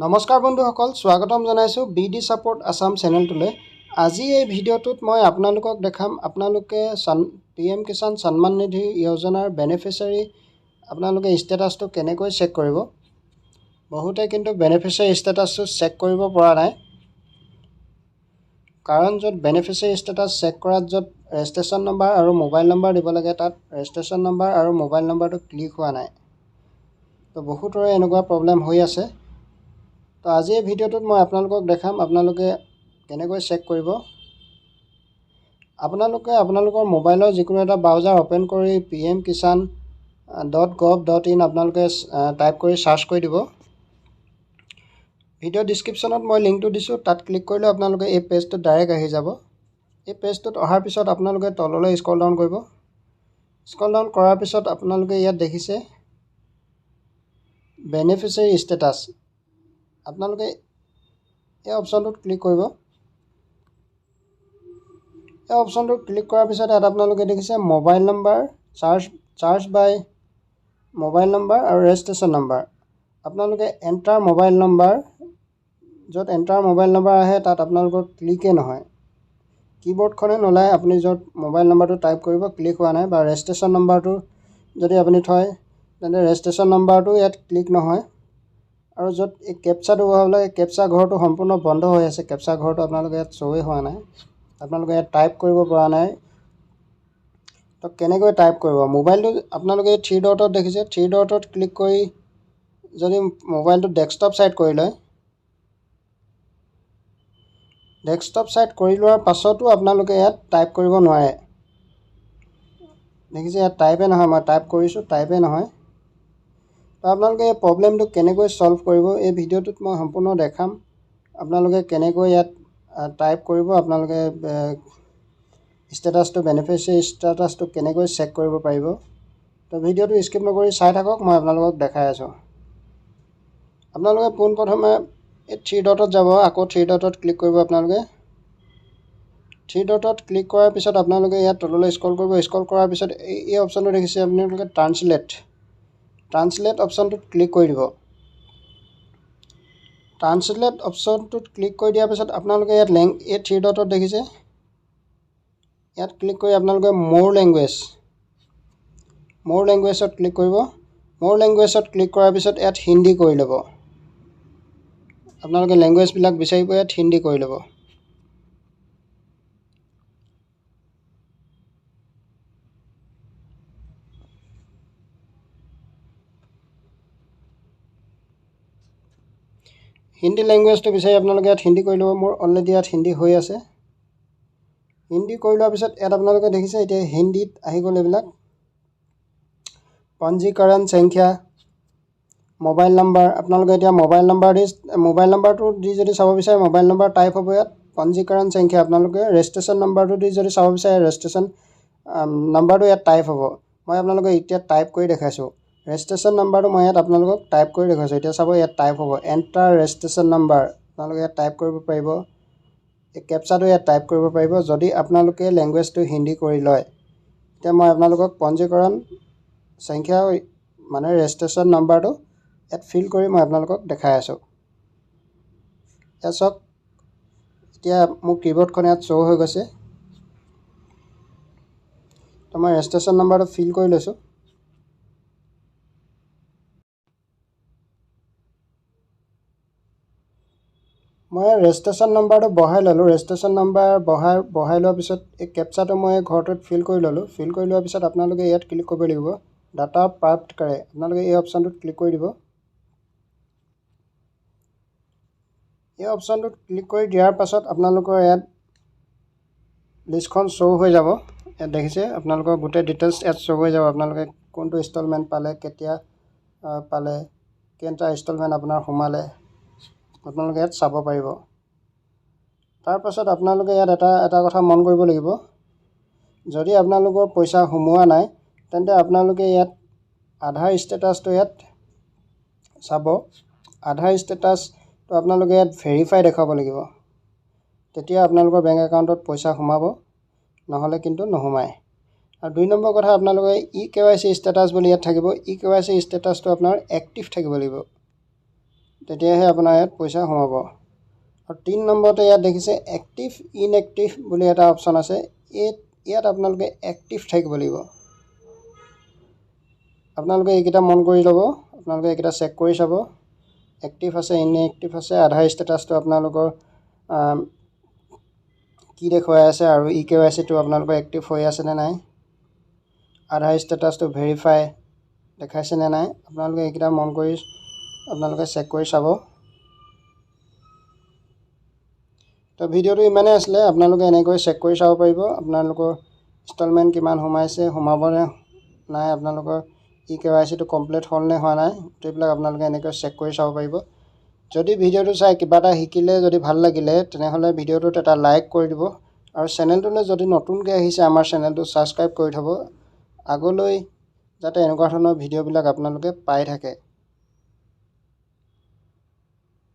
নমস্কাৰ বন্ধুসকল, স্বাগতম জনাইছোঁ বি ডি ছাপৰ্ট আছাম চেনেলটোলৈ। আজি এই ভিডিঅ'টোত মই আপোনালোকক দেখাম আপোনালোকে পি এম কিষাণ সন্মান নিধি যোজনাৰ বেনিফিচিয়াৰী আপোনালোকে ষ্টেটাছটো কেনেকৈ চেক কৰিব। বহুতে কিন্তু বেনিফিচিয়াৰী ষ্টেটাছটো চেক কৰিব পৰা নাই, কাৰণ য'ত বেনিফিচিয়াৰী ষ্টেটাছ চেক কৰাত য'ত ৰেজিষ্ট্ৰেশ্যন নম্বৰ আৰু মোবাইল নম্বৰ দিব লাগে, তাত ৰেজিষ্ট্ৰেশ্যন নম্বৰ আৰু মোবাইল নম্বৰটো ক্লিক হোৱা নাই। তো বহুতৰে এনেকুৱা প্ৰব্লেম হৈ আছে। তো আজি এই ভিডিঅ'টোত মই আপোনালোকক দেখাম আপোনালোকে কেনেকৈ চেক কৰিব। আপোনালোকে আপোনালোকৰ মোবাইলৰ যিকোনো এটা ব্ৰাউজাৰ অ'পেন কৰি pmkisan.gov.in আপোনালোকে টাইপ কৰি চাৰ্চ কৰি দিব। ভিডিঅ' ডিছক্ৰিপশ্যনত মই লিংকটো দিছোঁ, তাত ক্লিক কৰিলে আপোনালোকে এই পেজটোত ডাইৰেক্ট আহি যাব। এই পেজটোত অহাৰ পিছত আপোনালোকে তললৈ স্ক্ৰল ডাউন কৰিব। স্ক্ৰল ডাউন কৰাৰ পিছত আপোনালোকে ইয়াত দেখিছে বেনিফিচিয়াৰী ষ্টেটাছ, আপোনালোকে এই অপশ্যনটোত ক্লিক কৰিব। এই অপশ্যনটোত ক্লিক কৰাৰ পিছত ইয়াত আপোনালোকে দেখিছে mobile number, search by mobile number আৰু ৰেজিষ্ট্ৰেশ্যন নম্বৰ। আপোনালোকে এণ্টাৰ মোবাইল নম্বৰ, য'ত এণ্টাৰ মোবাইল নম্বৰ আহে তাত আপোনালোকৰ ক্লিকেই নহয়, কীবৰ্ডখনে নোলায়। আপুনি য'ত মোবাইল নম্বৰটো টাইপ কৰিব ক্লিক হোৱা নাই, বা ৰেজিষ্ট্ৰেশ্যন নম্বৰটো যদি আপুনি থয় তেন্তে ৰেজিষ্ট্ৰেশ্যন নম্বৰটো ইয়াত ক্লিক নহয়। আৰু য'ত এই কেপচাটো বহাব লাগে, কেপচা ঘৰটো সম্পূৰ্ণ বন্ধ হৈ আছে, কেপচা ঘৰটো আপোনালোকে ইয়াত শ্ব'ৱে হোৱা নাই, আপোনালোকে ইয়াত টাইপ কৰিব পৰা নাই। তো কেনেকৈ টাইপ কৰিব? মোবাইলটো আপোনালোকে থ্ৰী ডটত দেখিছে, থ্ৰী ডটত ক্লিক কৰি যদি মোবাইলটো ডেস্কটপ ছাইট কৰি লয়, ডেস্কটপ ছাইট কৰি লোৱাৰ পাছতো আপোনালোকে ইয়াত টাইপ কৰিব নোৱাৰে। দেখিছে ইয়াত টাইপে নহয়, মই টাইপ কৰিছোঁ টাইপে নহয়। তো আপোনালোকে এই প্ৰব্লেমটো কেনেকৈ ছল্ভ কৰিব এই ভিডিঅ'টোত মই সম্পূৰ্ণ দেখাম। আপোনালোকে কেনেকৈ ইয়াত টাইপ কৰিব, আপোনালোকে ষ্টেটাছটো, বেনিফিচিয়াৰী ষ্টেটাছটো কেনেকৈ চেক কৰিব পাৰিব। তো ভিডিঅ'টো স্কিপ নকৰি চাই থাকক, মই আপোনালোকক দেখাই আছোঁ। আপোনালোকে পোনপ্ৰথমে এই থ্ৰী ডটত যাব, আকৌ থ্ৰী ডটত ক্লিক কৰিব। আপোনালোকে থ্ৰী ডটত ক্লিক কৰাৰ পিছত আপোনালোকে ইয়াত তললৈ স্ক্ৰল কৰিব। স্ক্ৰল কৰাৰ পিছত এই অপশ্যনটো দেখিছে আপোনালোকে ট্ৰান্সলেট অপশ্যনটোত ক্লিক কৰি দিব। ট্ৰান্সলেট অপশ্যনটোত ক্লিক কৰি দিয়াৰ পিছত আপোনালোকে ইয়াত এই থ্ৰী ডটত দেখিছে, ইয়াত ক্লিক কৰি আপোনালোকে মোৰ লেংগুৱেজত ক্লিক কৰিব। মোৰ লেংগুৱেজত ক্লিক কৰাৰ পিছত ইয়াত হিন্দী কৰি ল'ব। আপোনালোকে লেংগুৱেজবিলাক বিচাৰিব, ইয়াত হিন্দী কৰি ল'ব। হিন্দী লেংগুৱেজটো বিচাৰি আপোনালোকে ইয়াত হিন্দী কৰি ল'ব। মোৰ অলৰেডি ইয়াত হিন্দী হৈ আছে। হিন্দী কৰি লোৱাৰ পিছত ইয়াত আপোনালোকে দেখিছে এতিয়া হিন্দীত আহি গ'ল এইবিলাক পঞ্জীকৰণ সংখ্যা, মোবাইল নম্বৰ। আপোনালোকে এতিয়া মোবাইল নম্বৰটো দি যদি চাব বিচাৰে মোবাইল নম্বৰ টাইপ হ'ব ইয়াত। পঞ্জীকৰণ সংখ্যা আপোনালোকে ৰেজিষ্ট্ৰেশ্যন নম্বৰটো দি যদি চাব বিচাৰে ৰেজিষ্ট্ৰেশ্যন নম্বৰটো ইয়াত টাইপ হ'ব। মই আপোনালোকে এতিয়া টাইপ কৰি দেখাইছোঁ। ৰেজিষ্ট্ৰেশ্যন নম্বৰটো মই ইয়াত আপোনালোকক টাইপ কৰি দেখুৱাইছোঁ। এতিয়া চাব ইয়াত টাইপ হ'ব এণ্টাৰ ৰেজিষ্ট্ৰেশ্যন নম্বৰ, আপোনালোকে ইয়াত টাইপ কৰিব পাৰিব। এই কেপচাটো ইয়াত টাইপ কৰিব পাৰিব যদি আপোনালোকে লেংগুৱেজটো হিন্দী কৰি লয়। এতিয়া মই আপোনালোকক পঞ্জীকৰণ সংখ্যা মানে ৰেজিষ্ট্ৰেশ্যন নম্বৰটো ইয়াত ফিল কৰি মই আপোনালোকক দেখাই আছোঁ। ইয়াত চাওক এতিয়া মোৰ কীবৰ্ডখন ইয়াত শ্ব' হৈ গৈছে। তো মই ৰেজিষ্ট্ৰেশ্যন নম্বৰটো ফিল কৰি লৈছোঁ। মই ৰেজিষ্ট্ৰেশ্যন নম্বৰটো বঢ়াই ল'লোঁ। ৰেজিষ্ট্ৰেশ্যন নম্বৰ বঢ়াই লোৱাৰ পিছত এই কেপচাটো মই ঘৰটোত ফিল কৰি ল'লোঁ। ফিল কৰি লোৱাৰ পিছত আপোনালোকে ইয়াত ক্লিক কৰিব লাগিব ডাটা প্ৰাপ্ত কৰে, আপোনালোকে এই অপশ্যনটোত ক্লিক কৰি দিব। এই অপশ্যনটোত ক্লিক কৰি দিয়াৰ পাছত আপোনালোকৰ ইয়াত লিষ্টখন শ্ব' হৈ যাব। ইয়াত দেখিছে আপোনালোকৰ গোটেই ডিটেইলছ ইয়াত শ্ব' হৈ যাব। আপোনালোকে কোনটো ইনষ্টলমেণ্ট পালে, কেতিয়া পালে, কেইটা ইনষ্টলমেণ্ট আপোনাৰ সোমালে, আপোনালোকে ইয়াত চাব পাৰিব। তাৰপাছত আপোনালোকে ইয়াত এটা কথা মন কৰিব লাগিব, যদি আপোনালোকৰ পইচা সোমোৱা নাই তেন্তে আপোনালোকে ইয়াত আধাৰ ষ্টেটাছটো ইয়াত চাব। আধাৰ ষ্টেটাছটো আপোনালোকে ইয়াত ভেৰিফাই দেখুৱাব লাগিব, তেতিয়া আপোনালোকৰ বেংক একাউণ্টত পইচা সোমাব, নহ'লে কিন্তু নোসোমায়। আৰু দুই নম্বৰ কথা, আপোনালোকে ই কে ৱাই চি ষ্টেটাছ বুলি ইয়াত থাকিব। ই কে ৱাই চি ষ্টেটাছটো আপোনাৰ এক্টিভ থাকিব লাগিব। তেতিয়াহে আপোনাৰ ইয়াত পইচা সোমাব। আৰু 3 নম্বৰতে ইয়াত দেখিছে এক্টিভ ইনএক্টিভ বুলি এটা অপশ্যন আছে। এই ইয়াত আপোনালোকে এক্টিভ থাকিব লাগিব। আপোনালোকে এইকেইটা মন কৰি ল'ব, আপোনালোকে এইকেইটা চেক কৰি চাব, এক্টিভ আছে, ইনএক্টিভ আছে, আধাৰ ষ্টেটাছটো আপোনালোকৰ কি দেখুৱাই আছে আৰু ই কেৱাইচিটো আপোনালোকৰ এক্টিভ হৈ আছেনে নাই, আধাৰ ষ্টেটাছটো ভেৰিফাই দেখাইছেনে নাই, আপোনালোকে এইকেইটা মন কৰি আপোনালোকে চেক কৰি চাব। তো ভিডিঅ'টো ইমানেই আছিলে। আপোনালোকে এনেকৈ চেক কৰি চাব পাৰিব আপোনালোকৰ ইনষ্টলমেণ্ট কিমান সোমাইছে, সোমাবনে নাই, আপোনালোকৰ ই কেৱাইচিটো কমপ্লিট হ'লনে হোৱা নাই, গোটেইবিলাক আপোনালোকে এনেকৈ চেক কৰি চাব পাৰিব। যদি ভিডিঅ'টো চাই কিবা এটা শিকিলে, যদি ভাল লাগিলে, তেনেহ'লে ভিডিঅ'টোত এটা লাইক কৰি দিব আৰু চেনেলটোলৈ যদি নতুনকৈ আহিছে, আমাৰ চেনেলটো ছাবস্ক্ৰাইব কৰি থ'ব, আগলৈ যাতে এনেকুৱা ধৰণৰ ভিডিঅ'বিলাক আপোনালোকে পাই থাকে।